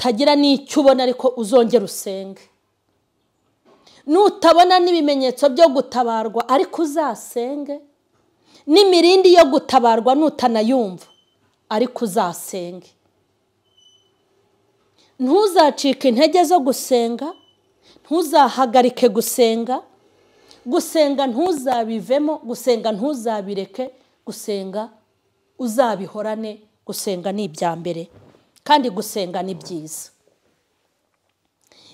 Nutagira n'icyo ubona ariko uzongera usenge. Nutabona n'ibimenyetso byo gutabarwa ariko uzasenge. N'imirindi yo gutabarwa nutanayumva ariko uzasenge. Ntuzacike intege zo gusenga, ntuzahagarike gusenga. Gusenga ntuzabivemo, gusenga ntuzabireke, gusenga uzabihorane. Gusenga ni ibya mbere kandi gusenga ni byiza.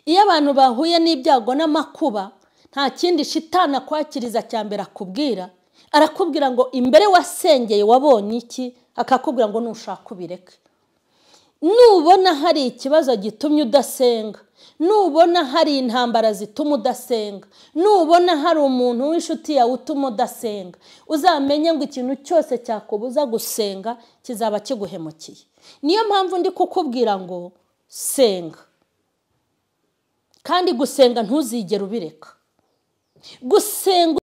Iyo abantu bahuye n'ibyago n'amakuba, nta kindi shitani akwakiriza cya mbere akubwira, arakubwira ngo imbere wasengeye wabonye iki, akakubwira ngo nushaka ubireke. Nubona hari ikibazo gitumye udasenga, nubona hari intambara zituma udasenga, nubona hari umuntu w'inshuti yawe utuma udasenga, uzamenye ngo ikintu cyose cyakubuza gusenga kizaba kiguhemukiye. Niyo mpamvu ndi kukubwira ngo senga, kandi gusenga ntuzigere ubireka. Gusenga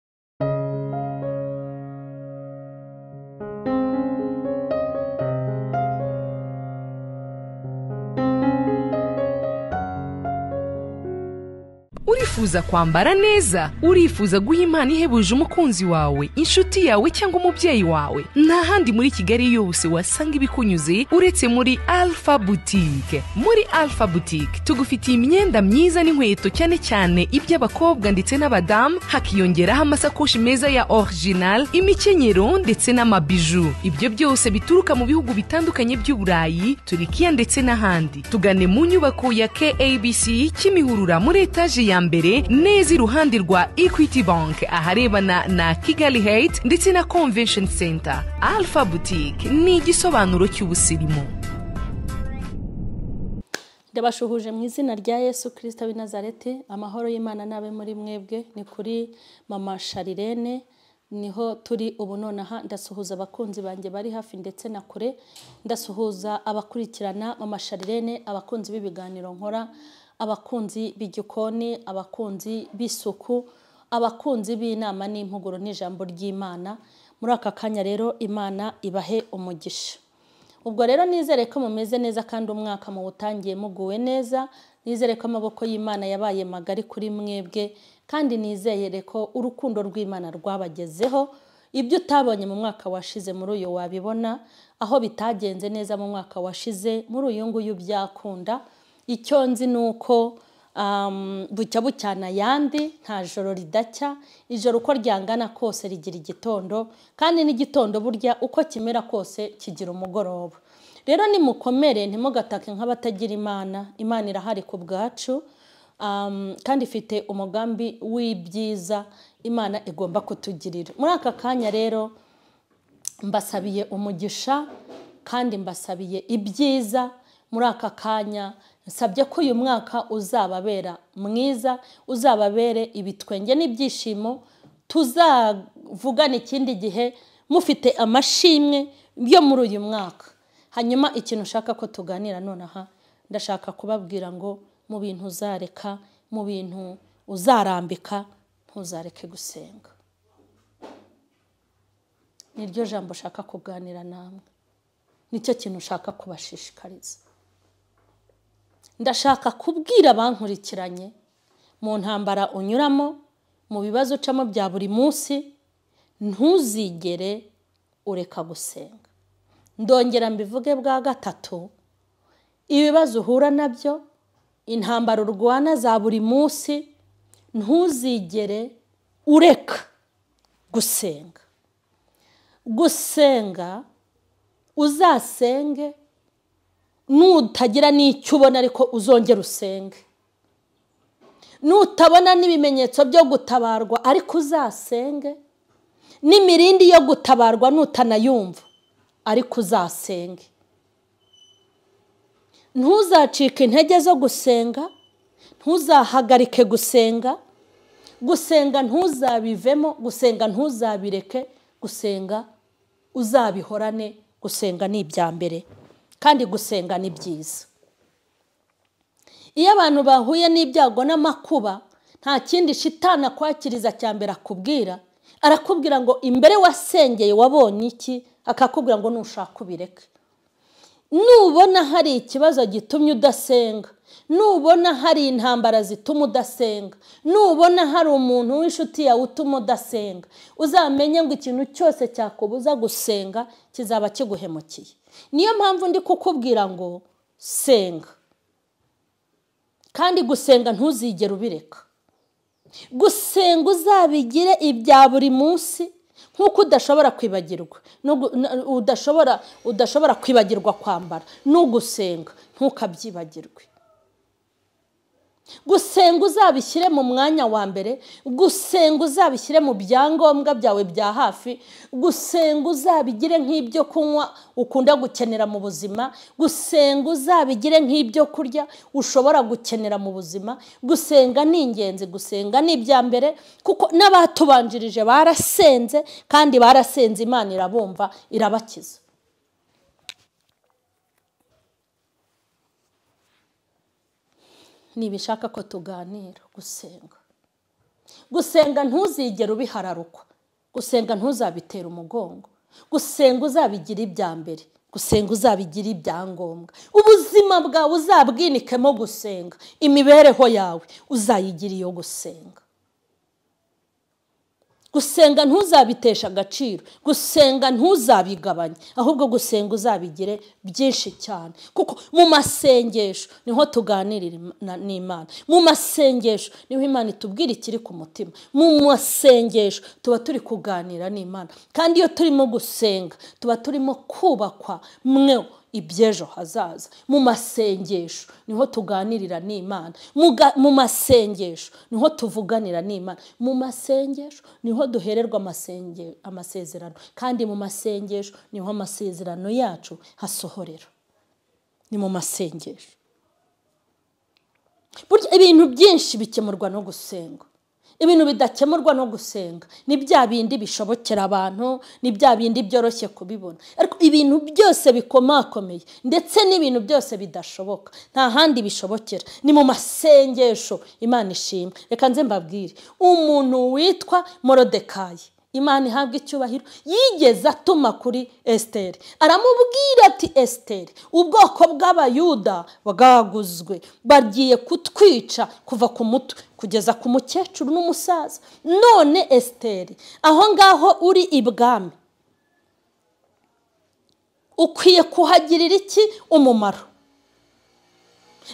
Urifuza kwambara neza, urifuza guha impano ihebuje umukunzi wawe, inshuti yawe cyangwa umubyeyi wawe. Nta handi muri Kigali yose wasanga ibikunyuze uretse muri Alpha Boutique. Muri Alpha Boutique tugufitiye imyenda myiza n'inkweto, cyane cyane iby'abakobwa ndetse n'abadamu, hakiyongeraho amasakoshi meza ya original, imikenyero ndetse n'amabiju. Ibyo byose bituruka mu bihugu bitandukanye by'Uburayi, Turikiya ndetse n'ahandi. Tugane mu nyubako ya KABC Kimihurura muri etaje ya mbere, neza iruhande rwa Equity Bank, aharebana na Kigali Heights ndetse na Convention Center. Alpha Boutique ni igisobanuro cy'ubusirimu. Ndabashuhuje mu izina rya Yesu Kristo w'i Nazareti. Amahoro y'Imana nabe muri mwebwe. Ni kuri Mama Sharirene niho turi ubu nonaha. Ndasuhuza abakunzi banjye bari hafi ndetse na kure, ndasuhuza abakurikirana Mama Sharirene, abakunzi b'ibiganiro nkora, abakunzi b'igikoni, abakunzi b'isuku, abakunzi b'inama n'impuguro n'ijambo ry'Imana. Muri aka kanya rero Imana ibahe umugisha. Ubwo rero nizere ko mumeze neza kandi umwaka muwutangiye muguwe neza. Nizere ko amaboko y'Imana yabaye magari kuri mwebwe, kandi nizere ko urukundo rw'Imana rwabagezeho. Ibyo utabonye mu mwaka washize muri uyu wabibona, aho bitagenze neza mu mwaka washize muri uyu nguyu byakunda. Icyo nzi nuko bucya bucyana yandi, nta joro ridacya. Ijoro uko ryangana kose rigira igitondo, kandi n'igitondo burya uko kimera kose kigira umugoroba. Rero nimukomere, ntimugatake nk'abatagira Imana. Imana irahari ku bwacu, kandi ifite umugambi w'ibyiza Imana igomba kutugirira. Muri aka kanya rero mbasabiye umugisha kandi mbasabiye ibyiza. Muri aka kanya nsabye ko uyu mwaka uzababera mwiza, uzababere ibitwenge n'ibyishimo. Tuzavugana ikindi gihe mufite amashimwe yo muri uyu mwaka. Hanyuma ikintu ushaka ko tuganira nonaha, ndashaka kubabwira ngo mu bintu uzareka, mu bintu uzarambika, ntuzareke gusenga. Niryo jambo ushaka kuganira namwe, nicyo kintu ushaka kubashishikariza. Ndashaka kubwira abankurikiranye mu ntambara unyuramo, mu bibazo ucamo bya buri munsi, ntuzigere ureka gusenga. Ndongera mbivuge bwa gatatu, ibibazo uhura nabyo, intambara urwana za buri munsi, ntuzigere ureka gusenga. Gusenga uzasenge, nutagira n'icyo ubona ariko uzongera usenge. Nutabona n'ibimenyetso byo gutabarwa ariko uzasenge. N'imirindi yo gutabarwa nutanayumva ariko uzasenge. Ntuzacike intege zo gusenga, ntuzahagarike gusenga. Gusenga ntuzabivemo, gusenga ntuzabireke, gusenga uzabihorane. Gusenga ni ibya mbere kandi gusenga ni byiza. Iyo abantu bahuye n'ibyago n'amakuba, nta kindi shitani akwakiriza cya mbere akubwira, arakubwira ngo imbere wasengeye wabonye iki, akakubwira ngo nushaka ubireke. Nubona hari ikibazo gitumye udasenga, nubona hari intambara zituma udasenga, nubona hari umuntu w'inshuti yawe utuma udasenga, uzamenye ngo ikintu cyose cyakubuza gusenga kizaba kiguhemukiye. Niyo mpamvu ndi kukubwira ngo senga, kandi gusenga ntuzigere ubireka. Gusenga uzabigire ibya buri munsi, nkuko udashobora kwibagirwa, udashobora kwibagirwa kwambara, n'ugusenga ntukabyibagirwe. Gusenga uzabishyire mu mwanya wa mbere, gusenga uzabishyire mu byangombwa byawe bya hafi, gusenga uzabigire nk'ibyo kunywa ukunda gukenera mu buzima, gusenga uzabigire nk'ibyo kurya ushobora gukenera mu buzima. Gusenga ni ingenzi, gusenga ni ibya mbere, kuko n'abatubanjirije barasenze, kandi barasenze Imana irabumva, irabakiza. Nibishaka ko tuganira gusenga. Gusenga ntuzigere ubihararukwa, gusenga ntuzabitera umugongo, gusenga uzabigira ibya mbere, gusenga uzabigira ibyangombwa. Ubuzima bwawe uzabwinikemo gusenga, imibereho yawe uzayigira iyo gusenga. Gusenga ntuzabitesha agaciro, gusenga ntuzabigabanye, ahubwo gusenga uzabigire byinshi cyane, kuko mu masengesho niho tuganirira n'Imana, mu masengesho niho Imana itubwira ikiri ku mutima, mu masengesho tuba turi kuganira n'Imana. Kandi iyo turimo gusenga tuba turimo kubakwa mwe iby'ejo hazaza. Mu masengesho niho tuganirira n'Imana, mu masengesho niho tuvuganira n'Imana, mu masengesho niho duhererwa amasezerano, kandi mu masengesho niho amasezerano yacu hasohorera. Ni mu masengesho. Burya ibintu byinshi bikemurwa no gusenga. Ibintu bidakemurwa no gusenga ni bya bindi bishobokera abantu, ni bya bindi byoroshye kubibona. Ariko ibintu byose bikomakomeye ndetse n'ibintu byose bidashoboka nta handi bishobokera, ni mu masengesho. Imana ishimwe. Reka nze mbabwire, umuntu witwa Morodekayi, Imana ihabwa icyubahiro, yigeze atuma kuri Esiteri, aramubwira ati Esiteri, ubwoko bw'Abayuda bwaguzwe, bagiye kutwica kuva ku mutwe kugeza ku mukecuru n'umusaza. None Esiteri, aho ngaho uri ibwami, ukwiye kuhagirira iki umumaro?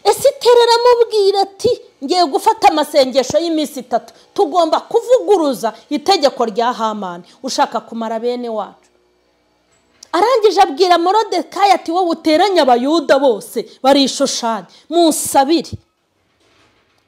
Esiteri aramubwira ati ngiye gufata amasengesho y'iminsi 3, tugomba kuvuguruza itegeko rya Hamani ushaka kumara bene wacu. Arangije abwira Morodekayi ati wowe uteranye Abayuda bose barishushanya, munsabire,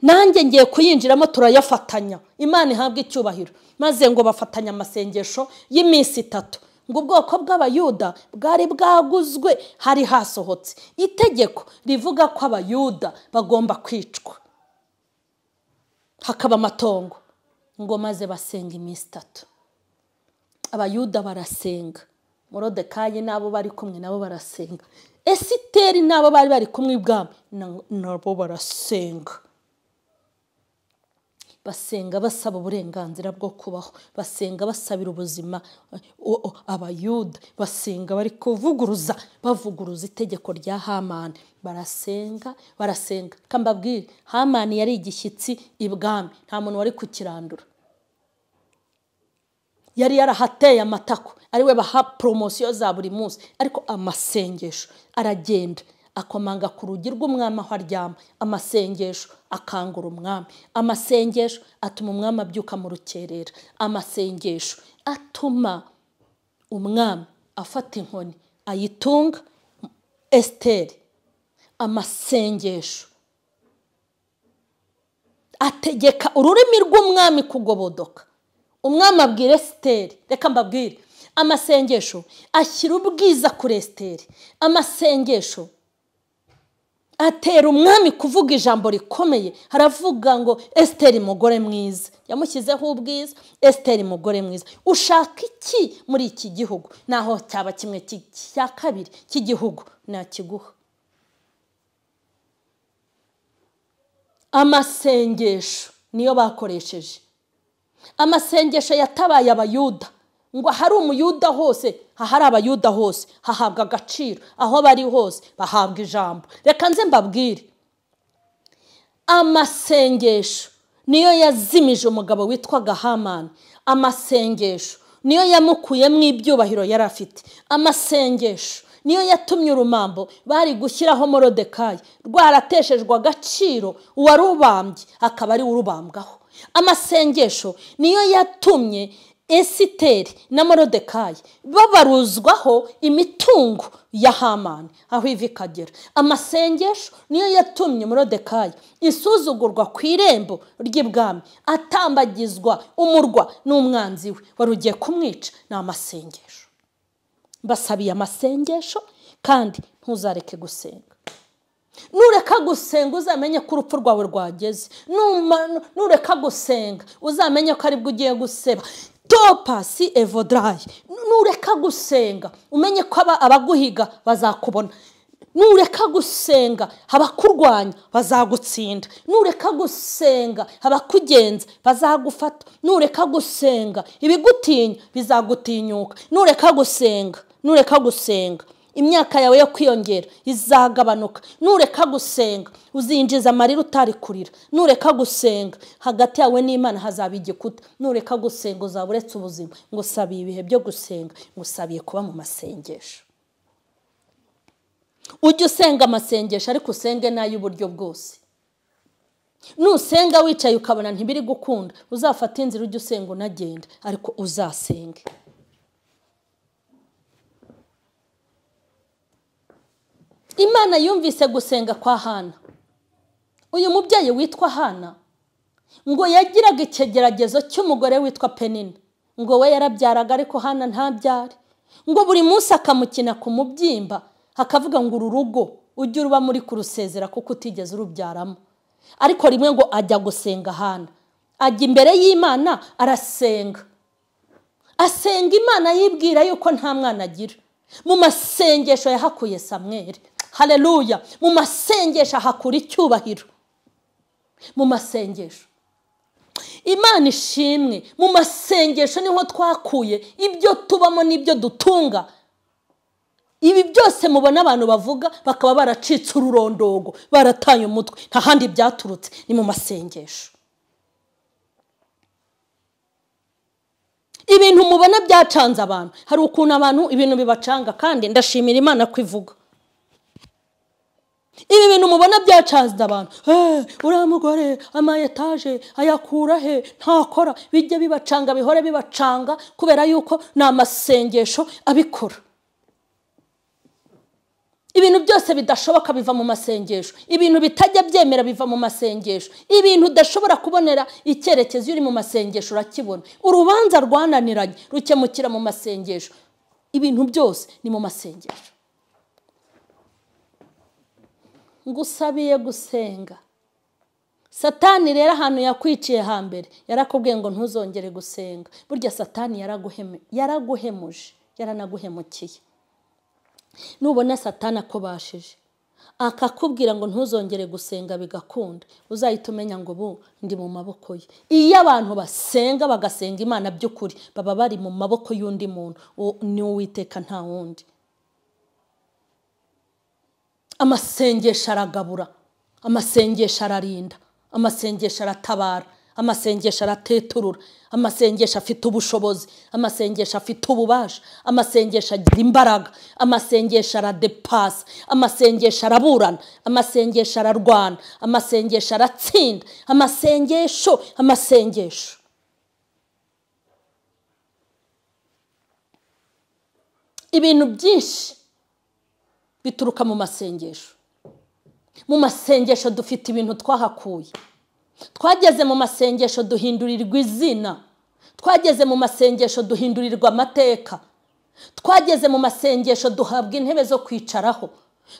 nanjye ngiye kuyinjiramo, turayafatanya. Imana ihabwe icyubahiro. Maze ngo bafatanya amasengesho y'iminsi 3. Ngo ubwoko bw'Abayuda bwari bwaguzwe, hari hasohotse itegeko rivuga ko Abayuda bagomba kwicwa, hakaba amatongo. Ngo maze basenga iminsi 3, Abayuda barasenga, Morodekayi n'abo bari kumwe nabo barasenga, Esiteri n'abo bari bari kumwe ibwami nabo barasenga. Basenga basaba uburenganzira bwo kubaho, basenga basabira ubuzima Abayuda, basenga bari kuvuguruza, bavuguruza itegeko rya Hamani. Barasenga, barasenga. Kambabwire, Hamani yari igishyitsi ibwami, nta muntu wari kukirandura. Yari yarahateye amatako, ariwe baha promosiyo za buri munsi, ariko amasengesho aragenda akomanga ku rugi rw'umwami aho aryama, amasengesho akangura umwami, amasengesho atuma umwami abyuka mu rukerera, amasengesho atuma umwami afata inkoni ayitunga Esiteri, amasengesho ategeka ururimi rw'umwami kugobodoka. Umwami abwira Esiteri, reka mbabwire, amasengesho ashyira ubwiza kuri Esiteri, amasengesho atera umwami kuvuga ijambo rikomeye. Haravuga ngo Esiteri mugore mwiza, yamushyizeho ubwiza. Esiteri mugore mwiza, ushaka iki muri iki gihugu? Naho cyaba kimwe cya kabiri cy'igihugu nakiguha. Amasengesho niyo bakoresheje, amasengesho yatabaye Abayuda Ngo ahari umuyuda hose, ahari abayuda hose hahabwa agaciro, aho bari hose bahabwa ijambo. Reka nze mbabwire, amasengesho niyo yazimije umugabo witwaga Hamani. Amasengesho niyo yamukuyemo ibyubahiro yari afite. Amasengesho niyo yatumye urumambo bari gushyiraho Morodekayi rwarateshejwe agaciro, uwarubambye akaba ari urubambwaho. Amasengesho niyo yatumye Esiteri na Morodekayi babaruzwaho imitungo ya Hamani aho iva ikagera. Amasengesho niyo yatumye Morodekayi isuzugurwa ku irembo ry'ibwami, atambagizwa umurwa n'umwanzi we wari ugiye kumwica. Ni amasengesho. Mbasabiye amasengesho, kandi ntuzareke gusenga. Nureka gusenga uzamenye ko urupfu rwawe rwageze. Nureka gusenga uzamenye ko aribwo ugiye guseba. Topa si evodrayi. Nureka gusenga umenye ko abaguhiga bazakubona. Nureka gusenga abakurwanya bazagutsinda. Nureka gusenga abakugenza bazagufata. Nureka gusenga ibigutinya bizagutinyuka. Nureka gusenga, nureka gusenga imyaka yawe yo kwiyongera izagabanuka. Nureka gusenga uzinjiza amarira utari kurira. Nureka gusenga hagati yawe n'Imana hazaba igikuta. Nureka gusenga uzaba uretse ubuzima. Ngusabiye ibihe byo gusenga, ngusabiye kuba mu masengesho. Ujye usenga amasengesho, ariko usenge n'ay'uburyo bwose. Nusenga wicaye ukabona ntibiri gukunda, uzafata inzira ujye usenga unagenda, ariko uzasenge. Imana yumvise gusenga kwa Hana. Uyu mubyeyi witwa Hana ngo yagiraga ikigeragezo cy'umugore witwa Penina. Ngo we yarabyaraga ariko Hana ntabyare. Ngo buri munsi akamukina ku mubyimba, akavuga ngo uru rugo ujye uruba muri kurusezera kuko utigeze urubyaramo. Ariko rimwe ngo ajya gusenga Hana, ajya imbere y'Imana arasenga. Asenga Imana yibwira yuko nta mwana agira. Mu masengesho yahakuye Samweli. Haleluya. Mu masengesho ahakura icyubahiro. Mu masengesho Imana ishimwe. Mu masengesho niho twakuye ibyo tubamo n'ibyo dutunga. Ibi byose mubona abantu bavuga bakaba baracitse ururondogo, barataye umutwe, nta handi byaturutse, ni mu masengesho. Ibintu mubona byacanze abantu, hari ukuntu abantu ibintu bibacanga, kandi ndashimira Imana ko ivuga. Ibi bintu mubona byacanze abantu, uriya mugore ama etaje ayakura he, ntakora, bijye bibacanga, bihore bibacanga, kubera yuko ni amasengesho abikora. Ibintu byose bidashoboka biva mu masengesho. Ibintu bitajya byemera biva mu masengesho. Ibintu udashobora kubonera icyerekezo uri mu masengesho urakibona. Urubanza rwananiranye rukemukira mu masengesho. Ibintu byose ni mu masengesho. Ngusabiye gusenga. Satani rero ahantu yakwiciye hambere yarakubwiye ngo ntuzongere gusenga. Burya Satani yaraguhemuje, yaranaguhemukiye. Nubona Satani akubashije akakubwira ngo ntuzongere gusenga bigakunda, uzahita umenya ngo ubu ndi mu maboko ye. Iyo abantu basenga bagasenga Imana by'ukuri, baba bari mu maboko y'undi muntu, ni Uwiteka nta wundi. Amasengesho aragabura, amasengesho ararinda, amasengesho aratabara, amasengesho arateturura, amasengesho afite ubushobozi, amasengesho afite ububasha, amasengesho agira imbaraga, amasengesho aradepasa, amasengesho araburana, amasengesho ararwana, amasengesho aratsinda, amasengesho, amasengesho. Ibintu byinshi bituruka mu masengesho. Mu masengesho dufite ibintu twahakuye. Twageze mu masengesho duhindurirwa izina. Twageze mu masengesho duhindurirwa amateka. Twageze mu masengesho duhabwa intebe zo kwicaraho.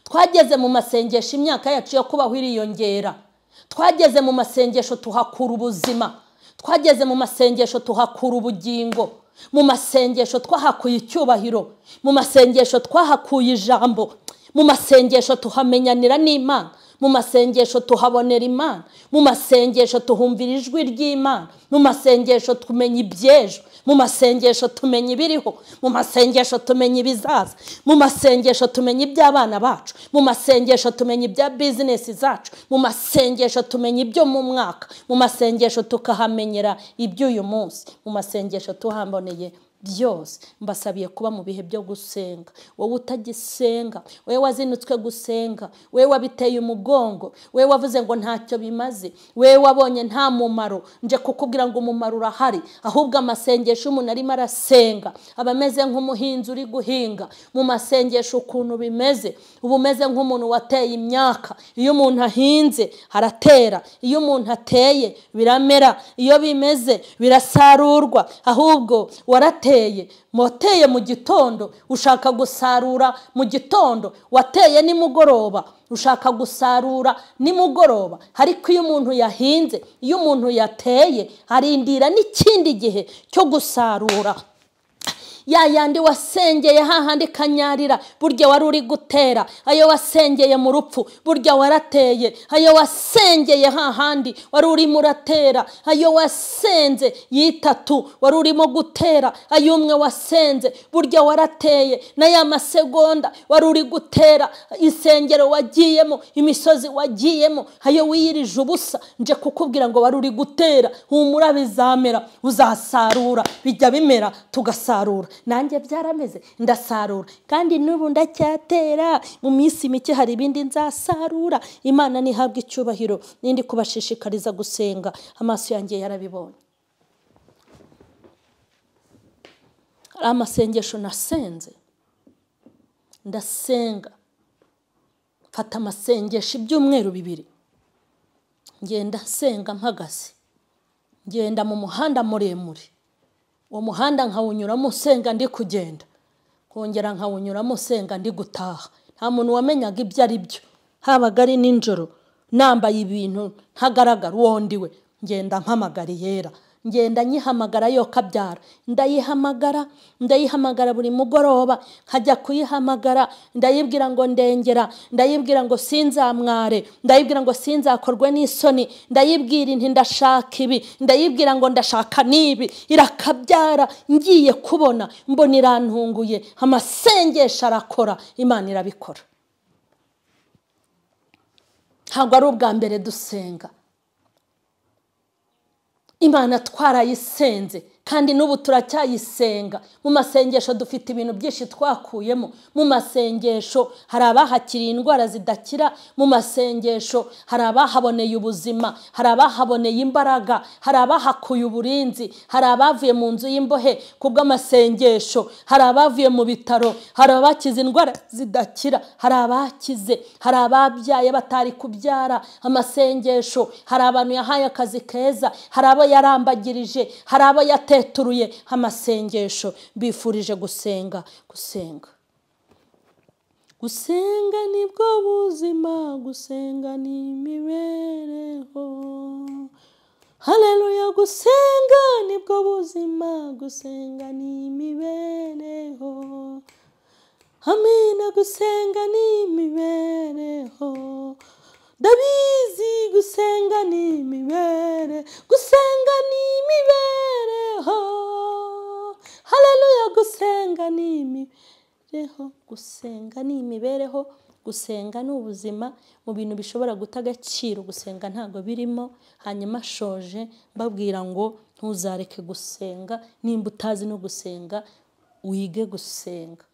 Twageze mu masengesho imyaka yacu yo kubaho iriyongera. Twageze mu masengesho tuhakura ubuzima. Twageze mu masengesho tuhakura ubugingo. Mu masengesho twahakuye icyubahiro. Mu masengesho twahakuye ijambo. Mu masengesho tuhamenyanira n'Imana. Mu masengesho tuhabonera Imana, mu masengesho tuhumvira ijwi ry'Imana, mu masengesho tumenya iby'ejo, mu masengesho tumenya ibiriho, mu masengesho tumenya ibizaza, mu masengesho tumenya iby'abana bacu, mu masengesho tumenya ibya bizinesi zacu, mu masengesho tumenya ibyo mu mwaka, mu masengesho tukahamenyera iby'uyu munsi, mu masengesho tuhamboneye byose. Mbasabiye kuba mu bihe byo gusenga. Wowe utagisenga, wowe wazinutswe gusenga, wowe wabiteye umugongo, wowe wavuze ngo ntacyo bimaze, wowe wabonye nta mumaro, nje kukubwira ngo umumaro urahari. Ahubwo amasengesho umuntu arimo arasenga aba ameze nk'umuhinzi uri guhinga. Mu masengesho ukuntu bimeze, uba umeze nk'umuntu wateye imyaka. Iyo umuntu ahinze haratera, iyo umuntu ateye biramera, iyo bimeze birasarurwa. Ahubwo warateye, wateye mu gitondo ushaka gusarura mu gitondo, wateye nimugoroba ushaka gusarura nimugoroba. Ariko iyo umuntu yahinze, iyo umuntu yateye, arindira n'ikindi gihe cyo gusarura. Ya yandi wasengeye hahandi kanyarira, burya wari uri gutera. Ayo wasengeye mu rupfu, burya warateye. Ayo wasengeye hahandi wari urimo uratera. Ayo wasenze yitatu wari urimo gutera. Ayo umwe wasenze, burya warateye. Na ya masegonda wari uri gutera. Isengero wagiyemo, imisozi wagiyemo, ayo wiyirije ubusa, nje kukubwira ngo wari uri gutera. Humura bizamera, uzasarura. Bijya bimera tugasarura. Nanjye byarameze ndasarura, kandi n'ubu ndacyatera. Mu minsi mike hari ibindi nzasarura. Imana nihabwe icyubahiro. Nindi kubashishikariza gusenga, amaso yanjye yarabibonye. Hari amasengesho nasenze, ndasenga mfata amasengesho ibyumweru 2, ngenda nsenga mpagaze, ngenda mu muhanda muremure. Uwo muhanda nkawunyuramo nsenga ndi kugenda, kongera nkawunyuramo nsenga ndi gutaha. Nta muntu wamenyaga ibyo ari byo, habaga ari nijoro, nambaye ibintu ntagaragara uwo ndiwe. Ngenda mpamagara Yera, ngenda nyihamagara yo kabyara, ndayihamagara, ndayihamagara buri mugoroba, nkajya kuyihamagara, ndayibwira ngo ndengera, ndayibwira ngo sinzamware, ndayibwira ngo sinzakorwe n'isoni, ndayibwira inti ndashaka ibi, ndayibwira ngo ndashaka nibi. Irakabyara. Ngiye kubona mbona irantunguye. Amasengesho arakora, Imana irabikora. Ntabwo ari ubwa mbere dusenga. Imana twarayisenze kandi n'ubu turacyayisenga. Mu masengesho dufite ibintu byinshi twakuyemo. Mu masengesho hari abahakiriye indwara zidakira, mu masengesho hari abahaboneye ubuzima, hari abahaboneye imbaraga, hari abahakuye uburinzi, hari abavuye mu nzu y'imbohe kubw'amasengesho, hari abavuye mu bitaro, hari abakize indwara zidakira, hari abakize, hari ababyaye batari kubyara. Amasengesho hari abantu yahaye akazi keza, hari abo yarambagirije, hari abo yateturuye. Amasengesho bifurije gusenga, gusenga, gusenga nibwo buzima, gusenga ni imibereho. Haleluya, gusenga nibwo buzima, gusenga ni imibereho. Amina, gusenga ni imibereho. Ndabizi gusenga ni imibere, gusenga ni imibereho. Haleluya, gusenga ni imibereho, gusenga ni imibereho, gusenga ni ubuzima. Mu bintu bishobora guta agaciro gusenga ntago birimo. Hanyuma shoje mbabwira ngo ntuzareke gusenga. Nimba utazi no gusenga, wige gusenga.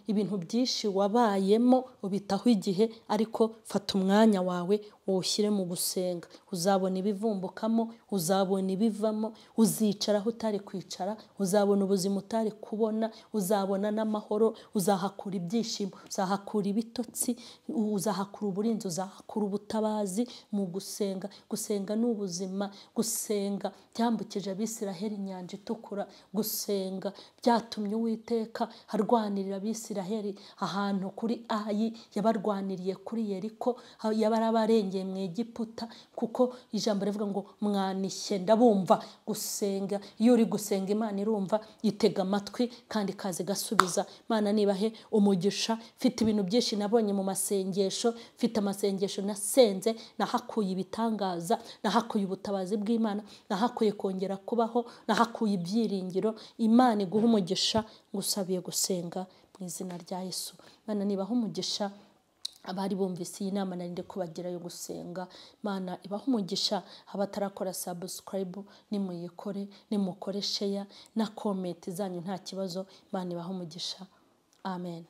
Ibintu byinshi wabayemo ubitaho igihe, ariko fata umwanya wawe uwushyire mu gusenga. Uzabona ibivumbukamo, uzabona ibivamo, uzicara aho utari kwicara, uzabona ubuzima utari kubona, uzabona n'amahoro, uzahakura ibyishimo, uzahakura ibitotsi, uzahakura uburinzi, uzahakura ubutabazi mu gusenga. Gusenga ni ubuzima. Gusenga byambukije Abisiraheli inyanja itukura. Gusenga byatumye Uwiteka arwanirira Abisiraheli ahantu kuri Ayi, yabarwaniriye kuri Yeriko, yabarabarengeye mu Egiputa, kuko ijambo rivuga ngo mwanishye ndabumva. Gusenga, iyo uri gusenga Imana irumva, itega amatwi kandi ikaza igasubiza. Imana nibahe umugisha. Mfite ibintu byinshi nabonye mu masengesho, mfite amasengesho nasenze, nahakuye ibitangaza, nahakuye ubutabazi bw'Imana, nahakuye kongera kubaho, nahakuye ibyiringiro. Imana iguha umugisha, ngusabiye gusenga mu izina rya Yesu. Imana nibahe umugisha. Abari bumvise iyi nama narinde kubagira yo gusenga, Imana ibahe umugisha. Abatarakora subscribe nimuyikore, nimukore share na comment zanyu nta kibazo. Imana ibahe umugisha. Amen.